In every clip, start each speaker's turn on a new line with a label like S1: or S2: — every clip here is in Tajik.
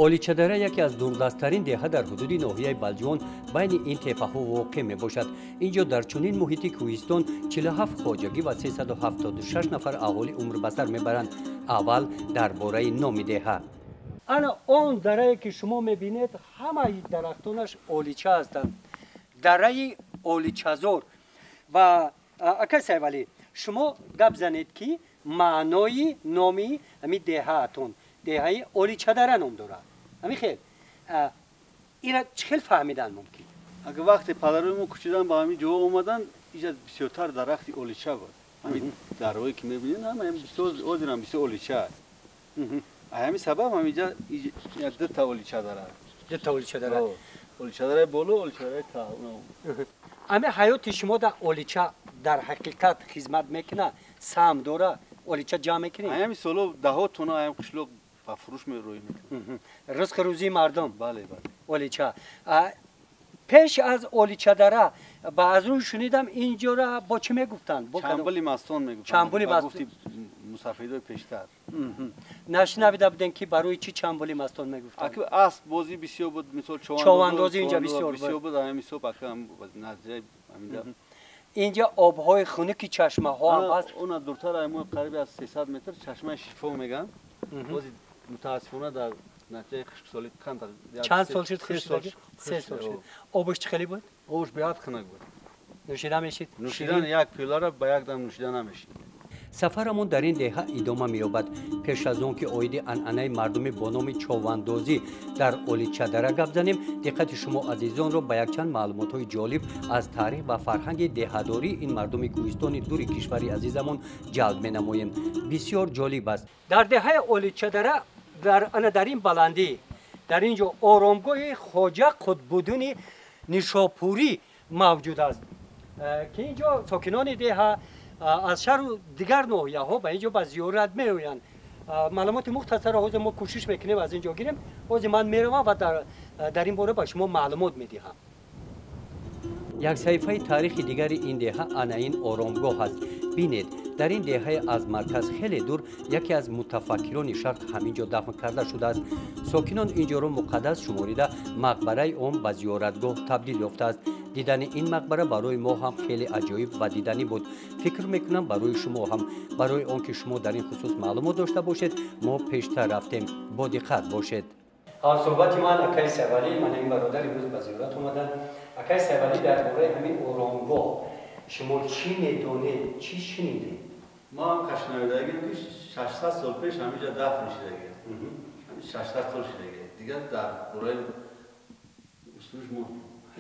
S1: Оличадара яке аз дурдасттарин деҳа дар ҳудуди ноҳияи Балҷувон байни ин теппаҳо воқеъ мебошад. Ин ҷо дар чунин муҳити кӯҳистон 47 хоҷагӣ ва 376 нафар аҳолӣ умр ба сар мебаранд. Аввал дар бораи номи деҳа. Ана он дарае ки шумо мебинед, ҳамаи дарахтонаш олича ҳастанд. Дараи Оличазор. Ва акай Сайвалӣ, шумо гап занед, ки маънои номи ҳамин деҳаатон, деҳаи Оличадара ном дорад, ҳамин хел, ина чӣ хел фаҳмидан мумкин?
S2: Агар вақте падарои мо кӯчидан ба ҳамин ҷо омадан, иҷа бисёртар дарахти олича буд. Ҳамин дарҳое ки мебинед, ҳама ҳозирам бисёр олича аст. Ҳамин сабаб ҳаминҷа дута олича дорад.
S1: Дута олича дорад.
S2: Оличадараи боло, оличадараи та.
S1: Ҳамин ҳаёти шумо дар олича дар ҳақиқат хизмат мекунад, саҳм дора, олича ҷамъ мекунед?
S2: Ҳамин соло даҳо тона ҳам қишлоқ ба фурӯш мероӣ мекунем.
S1: Ризқи рӯзии мардум.
S2: Бале, бале.
S1: Олича. Пеш аз Оличадара ба аз рӯй шунидам, инҷора бо чӣ мегуфтанд?
S2: Чамбули мастон мегуфтанд.
S1: Чамбули мастон.
S2: Гуфти мусафидои пештар.
S1: Нашунавида будем, ки барои чӣ чамбули мастон мегуфтанд?
S2: Аки асп бозӣ бисёр буд, мисол
S1: човандозӣ инҷа бисёр
S2: бисёр буд, ҳамин ҳисоб ака наздиаи ҳаминҷа.
S1: Инҷа обҳои хунуки чашмаҳо ҳам ҳаст.
S2: Она дуртар мо қариби аз 300 метр чашмаи Шифо мегӯянд. Бози мутаассифона дар натиҷаи хушксолӣ
S1: чанд сол шуд хушксолӣ? 3 сол шуд. Обаш чӣ хеле буд?
S2: Обаш беҳад хунук буд.
S1: Нӯшида мешид?
S2: Нӯшидан як пиёларо ба як дам нӯшида намешид.
S1: Сафарамон дар ин деҳа идома меёбад. Пеш аз он ки оиди анъанаи мардумӣ бо номи човандозӣ дар Оличадара гап занем, диққати шумо азизонро ба якчанд маълумотҳои ҷолиб аз таърих ва фарҳанги деҳадории ин мардуми кӯҳистони дури кишвари азизамон ҷалб менамоем. Бисёр ҷолиб аст. Дар деҳаи Оличадара, дар ана дар ин баландӣ, дар ин ҷо оромгоҳи Хоҷа Қутбуддини Нишопурӣ мавҷуд аст, ки ин ҷо сокинони деҳа аз шаҳру дигар ноҳияҳо ба ин ҷо ба зиёрат меоянд. Маълумоти мухтасарро ҳозир мо кӯшиш мекунем аз ин ҷо гирем. Ҳозир ман меравам ва дар ин бора ба шумо маълумот медиҳам. Як саҳифаи таърихи дигари ин деҳа ана ин оромгоҳ аст. Бинед, дар ин деҳаи аз марказ хеле дур яке аз мутафаккирони шарқ ҳамин ҷо дафн карда шудааст. Сокинон ин ҷоро муқаддас шуморида, мақбараи он ба зиёратгоҳ табдил ёфтааст. Дидани ин мақбара барои мо ҳам хеле аҷоиб ва диданӣ буд. Фикр мекунам, барои шумо ҳам. Барои он ки шумо дар ин хусус маълумот дошта бошед, мо пештар рафтем. Бо диққат бошед. Ҳамсӯҳбати ман акаи Сайвалӣ, ман ин бародар имрӯз ба зиёрат омаданд. Акаи Сайвалӣ, дар бораи ҳамин оромгоҳ шумо чӣ медонед, чӣ шунидед?
S2: Мо ҳам қашнавидагим, ки 600 сол пеш ҳаминҷа дафн шудагӣ, 600 сол шудагӣ. Дигар дар бораи услуш мо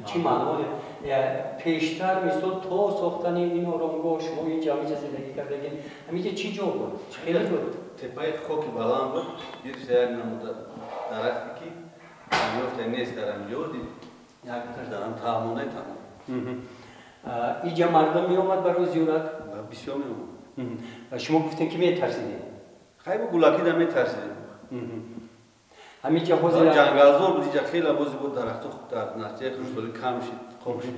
S1: Чӣ маъно? Пештар, мисол, то сохтани ин оромгоҳ шумо инҷа, ҳаминҷа зиндагӣ кардагин, ҳаминҷа чӣ ҷо буд, чӣ хеле буд?
S2: Теппаи хоки баланд буд. Гирифта як намуда дарахте ки ёфта нест дар ҳаминҷо, якташ дар ҳам таъмонаи тамом.
S1: Иҷа мардум меомад барои зиёрат?
S2: Бисёр меомад.
S1: Ва шумо гуфтем, ки метарсидед.
S2: Хайбу гулакида метарсидем.
S1: Ҳаминҷа ҳозир
S2: ҷангалзор буд иҷа, хеле бози буд, дарахтҳо дар натиҷаи хушксолӣ кам шид, хом шид.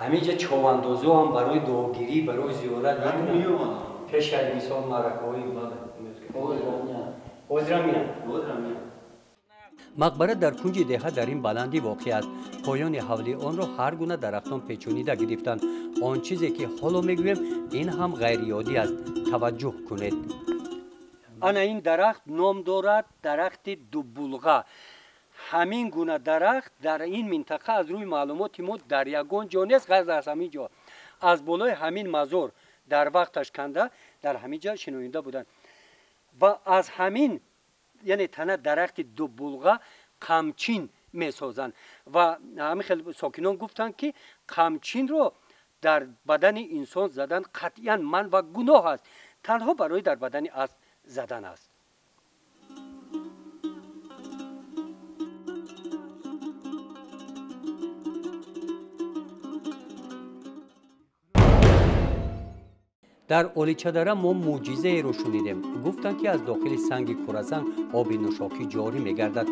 S1: Ҳаминҷа човандозо ҳам барои дуогирӣ, барои зиёрат
S2: меомад.
S1: Пеш аз, мисол, маъракаҳои ҳозирам меянд?
S2: Ҳозирам меянд.
S1: Мақбара дар кунҷи деҳа дар ин баландӣ воқеъ аст. Поёни ҳавлии онро ҳар гуна дарахтон печонида гирифтанд. Он чизе ки ҳоло мегӯем, ин ҳам ғайриоддӣ аст. Таваҷҷӯҳ кунед. Ана ин дарахт ном дорад дарахти дубулға. Ҳамин гуна дарахт дар ин минтақа, аз рӯи маълумоти мо, дар ягон ҷо нест, ғайр аз ҳамин ҷо. Аз болои ҳамин мазор дар вақташ канда, дар ҳамин ҷо шинонида буданд. Ва аз ҳамин, яъне тана дарахти дубулға қамчин месозанд. Ва ҳамин хел сокинон гуфтанд, ки қамчинро дар бадани инсон задан қатъиян манъ ва гуноҳ аст, танҳо барои дар бадани асп задан аст. Дар Оличадара мо мӯъҷизаеро шунидем. Гуфтанд, ки аз дохили санги курасанг оби нӯшокӣ ҷорӣ мегардад.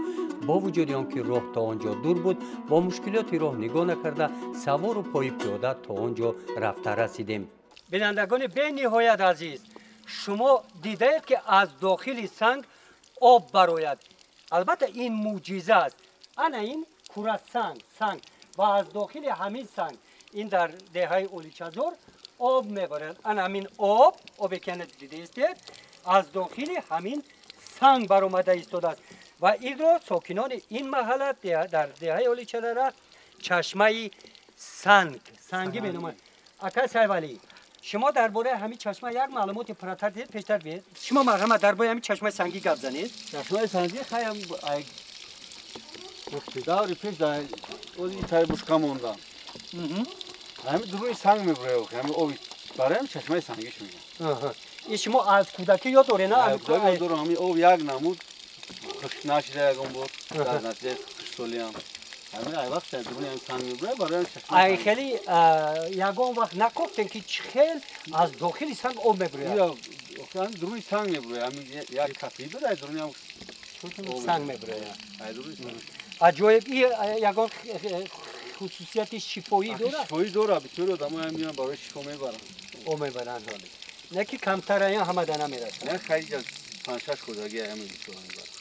S1: Бо вуҷуди он ки роҳ то он ҷо дур буд, бо мушкилоти роҳ нигоҳ накарда, савору пои пиёда то он ҷо рафта расидем. Бинандагони бениҳоят азиз, шумо дидаед, ки аз дохили санг об барояд. Албатта ин мӯъҷиза аст. Ана ин кура санг, санг ва аз дохили ҳамин санг ин дар деҳаи Оличазор об мебарад. Ана ҳамин об, обе ки ана дидаистед, аз дохили ҳамин санг баромада истодааст ва инро сокинони ин маҳалла дар деҳаи Оличадара чашмаи санг, сангӣ меноманд. Ака Сайвалӣ, шумо дар бораи ҳамин чашма як маълумоти пурратар диҳед, пештар биед. Шумо марҳамат дар бораи ҳамин чашмаи сангӣ гап занед.
S2: Чашмаи сангӣ хаям даври пеш ози тари бушка мондам. Ҳамин дуруни санг мебурад, ҳамин оби барои ҳамин чашмаи сангиш мегӯям.
S1: И шумо аз кӯдакӣ ёд доред, на?
S2: Ёд дорам, ҳамин об як намуд хушк нашида ягон бор, дар натиҷаи хушксолиам. Ҳамин ай вақт дуруни ҳамин санг мебурад, барои ҳамин чашмаи
S1: Ай хеле ягон вақт накофтем ки чӣ хел аз дохили санг об мебурад?
S2: Ҳамин дуруни санг мебурад, ҳамин як кафӣ буд, ай дуруни ҳам
S1: санг мебурад.
S2: Ай дуруни санг.
S1: Аҷоиб, ягон хусусияти шифоӣ дорад?
S2: Шифоӣ дорад, бисёри одамо ҳам меоянд барои шифо мебаранд.
S1: Об мебаранд. Не ки камтар аян ҳама да намерасад.
S2: Не, хайли панҷ-шаш хӯрдагӣ ҳамин бисёр мебаранд.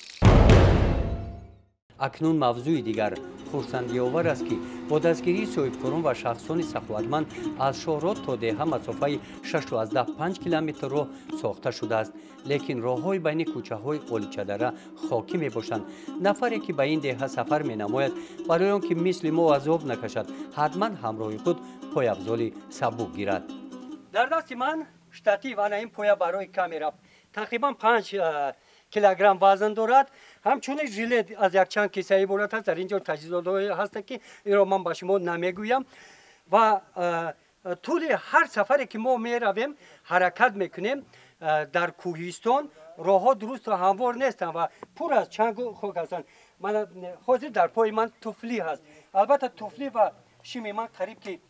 S1: Акнун мавзӯи дигар хурсандиовар аст, ки бо дастгирии соҳибкорон ва шахсони саховатманд аз шоҳрод то деҳа масофаи 6,5 километр роҳ сохта шудааст. Лекин роҳҳои байни кӯчаҳои Оличадара хокӣ мебошанд. Нафаре ки ба ин деҳа сафар менамояд, барои он ки мисли мо азоб накашад, ҳатман ҳамроҳи худ пойафзоли сабук гирад. Дар дасти ман штатив, ана ин поя барои камера тақрибан 5 килограмм вазн дорад. Ҳамчунин жилет аз якчанд киса иборат аст. Дар ин ҷо таҷҳизотҳое ҳастанд, ки инро ман ба шумо намегӯям. Ва тӯли ҳар сафаре ки мо меравем, ҳаракат мекунем, дар кӯҳистон роҳҳо дурусту ҳамвор нестанд ва пур аз чангу хок ҳастанд. Ман ҳозир дар пои ман туфлӣ ҳаст. Албатта туфлӣ ва шими ман қариб ки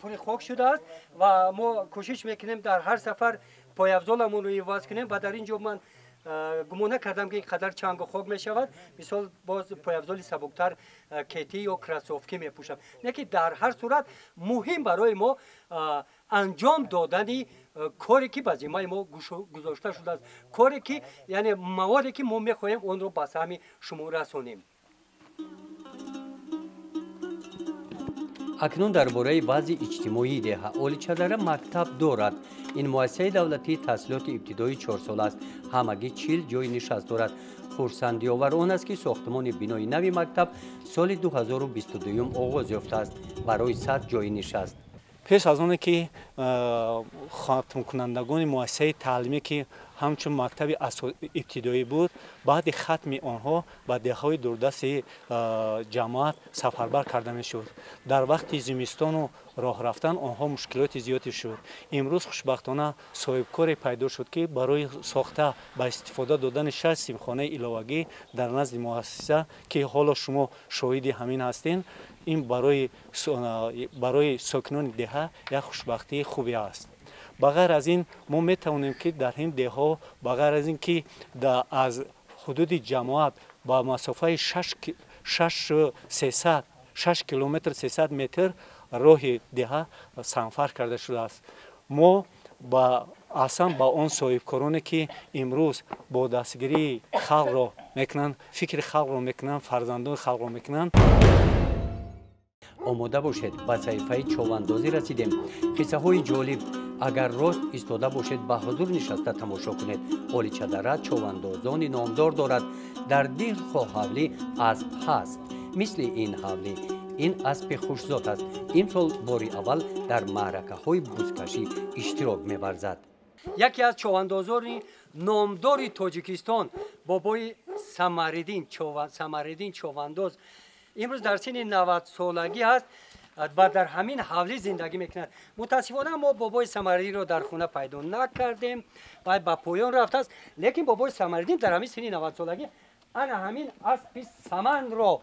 S1: пури хок шудааст ва мо кӯшиш мекунем дар ҳар сафар пойафзоламонро иваз кунем ва дар ин ҷо ман гумон накардам ки ин қадар чангу хок мешавад. Мисол боз пойафзоли сабуктар кетӣ ё кроссовки мепӯшам. Не ки дар ҳар сурат муҳим барои мо анҷом додани коре ки ба зиммаи мо гузошта шудааст, коре ки яъне маводе ки мо мехоҳем онро ба саҳми шумо расонем. Акнун дар бораи вазъи иҷтимоии деҳа. Оличадара мактаб дорад. Ин муассисаи давлатии таҳсилоти ибтидоии чорсола аст. Ҳамагӣ 40 ҷойи нишаст дорад. Хурсандиовар он аст, ки сохтмони бинои нави мактаб соли 2022 оғоз ёфтааст барои 100 ҷойи нишаст.
S3: Пеш аз оне ки хатмкунандагони муассисаи таълимӣ, ки ҳамчун мактаби ибтидоӣ буд, баъди хатми онҳо ба деҳаҳои дурдасти ҷамоат сафарбар карда мешуд. Дар вақти зимистону роҳ рафтан онҳо мушкилоти зиёде шуд. Имрӯз хушбахтона соҳибкоре пайдо шуд, ки барои сохта ба истифода додани 6 синфхонаи иловагӣ дар назди муассиса, ки ҳоло шумо шоҳиди ҳамин ҳастед, ин барои сокинони деҳа як хушбахтии хубе аст. Ба ғайр аз ин мо метавонем, ки дар ин деҳҳо, ба ғайр аз ин ки аз ҳудуди ҷамоат ба масофаи 6 километр 300 метр роҳи деҳа сангфарш карда шудааст. Мо аслан ба он соҳибкороне, ки имрӯз бо дастгирии халқро мекунанд, фикри халқро мекунанд, фарзандони халқро мекунанд.
S1: Омода бошед, ба саҳифаи човандозӣ расидем. Қиссаҳои ҷолиб. Агар рост истода бошед, ба ҳузур нишаста тамошо кунед. Оличадара човандозони номдор дорад. Дар дилхоҳ ҳавлӣ асп ҳаст. Мисли ин ҳавлӣ. Ин аспи хушзот аст. Имсол бори аввал дар маъракаҳои бузкашӣ иштирок меварзад. Яке аз човандозони номдори Тоҷикистон, бобои Самариддин човандоз, имрӯз дар синни 90-солагӣ ҳаст ва дар ҳамин ҳавлӣ зиндагӣ мекунад. Мутаассифона мо бобои Самариддинро дар хона пайдо накардем ва ба поён рафтааст. Лекин бобои Самариддин дар ҳамин синни 90-солагӣ ана ҳамин аспи саманро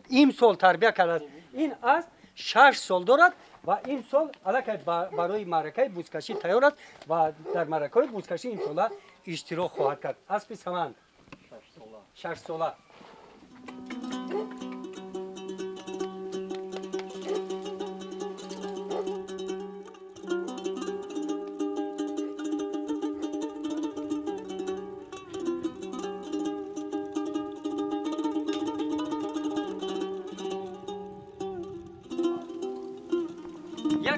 S1: имсол тарбия кардааст. Ин асп 6 сол дорад ва имсол аллакай барои маъракаи бузкашӣ тайёр аст ва дар маъракаҳои бузкашӣ имсола иштирок хоҳад кард. Аспи саман 6 сола.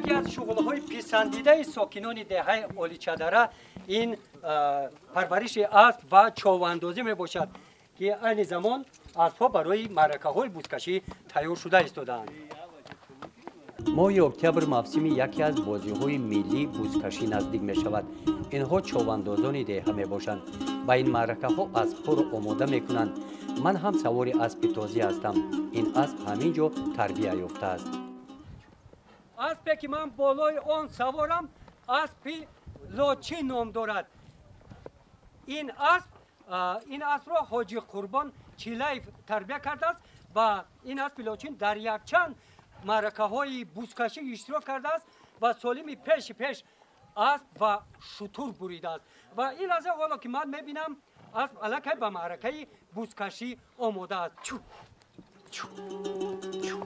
S1: Яке аз шуғлҳои писандидаи сокинони деҳаи Оличадара ин парвариши асп ва човандозӣ мебошад, ки айни замон аспҳо барои маъракаҳои бузкашӣ тайёр шуда истодаанд. Моҳи октябр мавсими яке аз бозиҳои миллии бузкашӣ наздик мешавад. Инҳо човандозони деҳа мебошанд. Ба ин маъракаҳо аспҳоро омода мекунанд. Ман ҳам савори аспи тозӣ ҳастам. Ин асп ҳамин ҷо тарбия ёфтааст. Аспе ки ман болои он саворам, аспи Лочин ном дорад. Ин аспро Ҳоҷи Қурбон Чилаев тарбия кардааст ва ин аспи Лочин дар якчанд маъракаҳои бузкашӣ иштирок кардааст ва солими пеши пеш асп ва шутур буридааст. Ва ин лаҳза ҳоло ки ман мебинам, асп аллакай ба маъракаи бузкашӣ омода аст. Чу чу чу.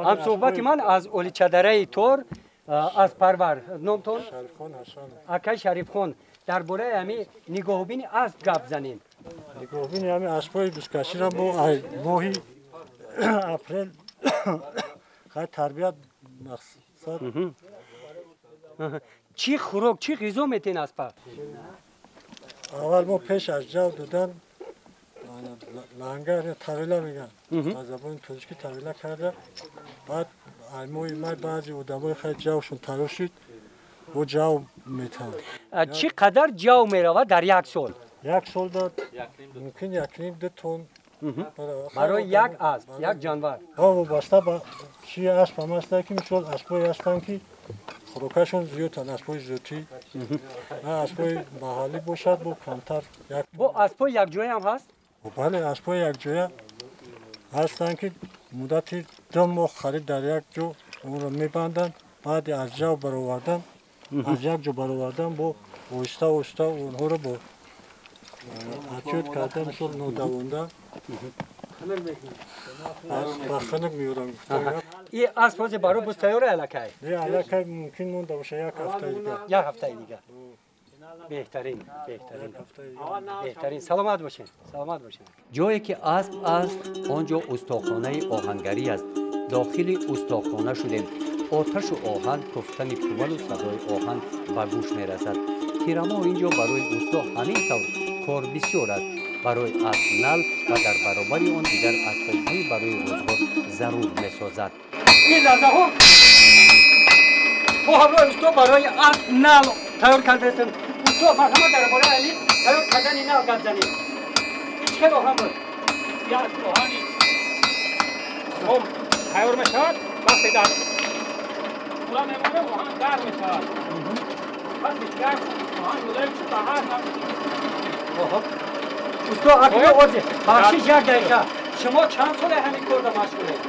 S1: Ҳамсӯҳбати ман аз Оличадараи Тор, аз Парвар. Номтон?
S4: Шарифхон Ҳасанов.
S1: Акай Шарифхон, дар бораи ҳами нигоҳубини асп гап занем.
S4: Нигоҳубини ҳами аспҳои бузкаширо мо моҳи апрел хай тарбият мақсад.
S1: Чӣ хӯрок, чӣ ғизо метен аспа?
S4: Аввал мо пеш аз ҷав додан лангар тавила меган, ба забони тоҷикӣ тавила карда, баъд моҳи май баъзе одамои хай ҷавшон тайёр шуд, бо ҷав метаванд.
S1: Чӣ қадар ҷав меравад дар як сол?
S4: Як сол мумкин 1.5-2 тонн.
S1: Барои як асп, як ҷанвар?
S4: Вобаста ба чи асп ҳам ҳастанд, ки мисол аспҳое ҳастанд, ки хӯрокашон зиёданд, аспҳои зотӣ. Аспҳои маҳаллӣ бошад, бо камтар.
S1: Бо аспҳои якҷоя ҳам ҳаст?
S4: Бале, аспҳои якҷоя ҳастанд, ки муддати 2 моҳ қариб дар як ҷо онро мебанданд, баъди аз ҷав баровардан, аз як ҷо баровардан, бо оҳиста оҳиста онҳоро бо отчёт карда, мисол нодавонда ба хунук меоранд.
S1: И асп ҳозир барои буз тайёра аллакай?
S4: Не, аллакай мумкин монда боша як ҳафтаи дигар.
S1: Як ҳафтаи дигар. Беҳтарин, беҳтарин, беҳтарин. Саломат бошед, саломат бошед. Ҷое ки асп аст, он ҷо устохонаи оҳангарӣ аст. Дохили устохона шудем. Оташу оҳан, куфтани кувалу садои оҳан ба гӯш мерасад. Тирамоҳ ин ҷо барои усто ҳамин тавр кор бисёр аст. Барои асп нал ва дар баробари он дигар асбобҳои барои рӯзгор зарур месозад. Ин лаҳзаҳо мо ҳамроҳи усто барои асп нал тайёр кардаастем. Усто, марҳамат, дар бораи али тайёр кардани нал гап занед. Ин чӣ хел оҳан буд?
S5: Як оҳани хом тайёр мешавад, вақте дар кула мемонем, оҳан гарм мешавад. Вақте гарм оҳан мулоим шуд, ба ҳар навъ.
S1: Усто, акнун озир, бахшиш, як дақиқа. Шумо чанд соле ҳамин корда машғулед?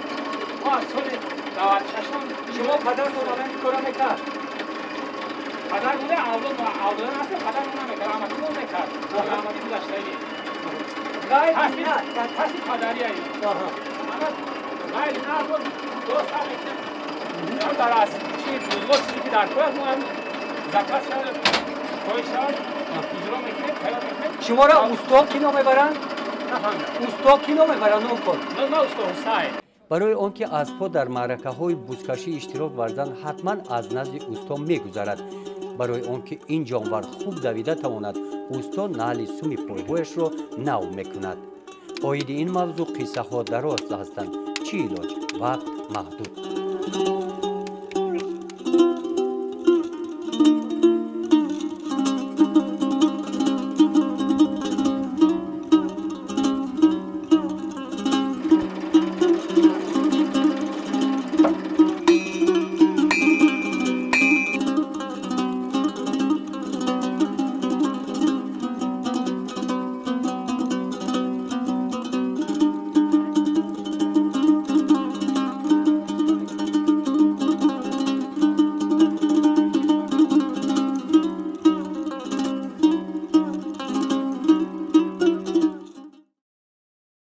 S5: Мо аз соли 96.
S1: Шумо падаратон ҳамин корро мекард?
S5: Падар буда, авлод авлодон ҳастем, падар намекард, амакӣ мекард. Амакӣ гузаштагӣ.
S1: Ғайри
S5: паси падария. Ама ғайри на боз дост ҳам мекунем. Дар аз чи рӯзгор чизе ки дар кор аст, мо ҳам заказ шавад, хоҳиш шавад, иҷро мекунем, тайёр мекунем.
S1: Шуморо усто кӣ ном мебаранд?
S5: Нафаҳмидам.
S1: Усто кӣ ном мебаранд? Ном кун.
S5: На, усто Ҳусайн.
S1: Барои он ки аспҳо дар маъракаҳои бузкашӣ иштирок варзанд, ҳатман аз назди усто мегузарад. Барои он ки ин ҷонвар хуб давида тавонад, усто наъли суми пойҳояшро нав мекунад. Оиди ин мавзӯъ қиссаҳо дароз ҳастанд. Чӣ илоҷ? Вақт маҳдуд.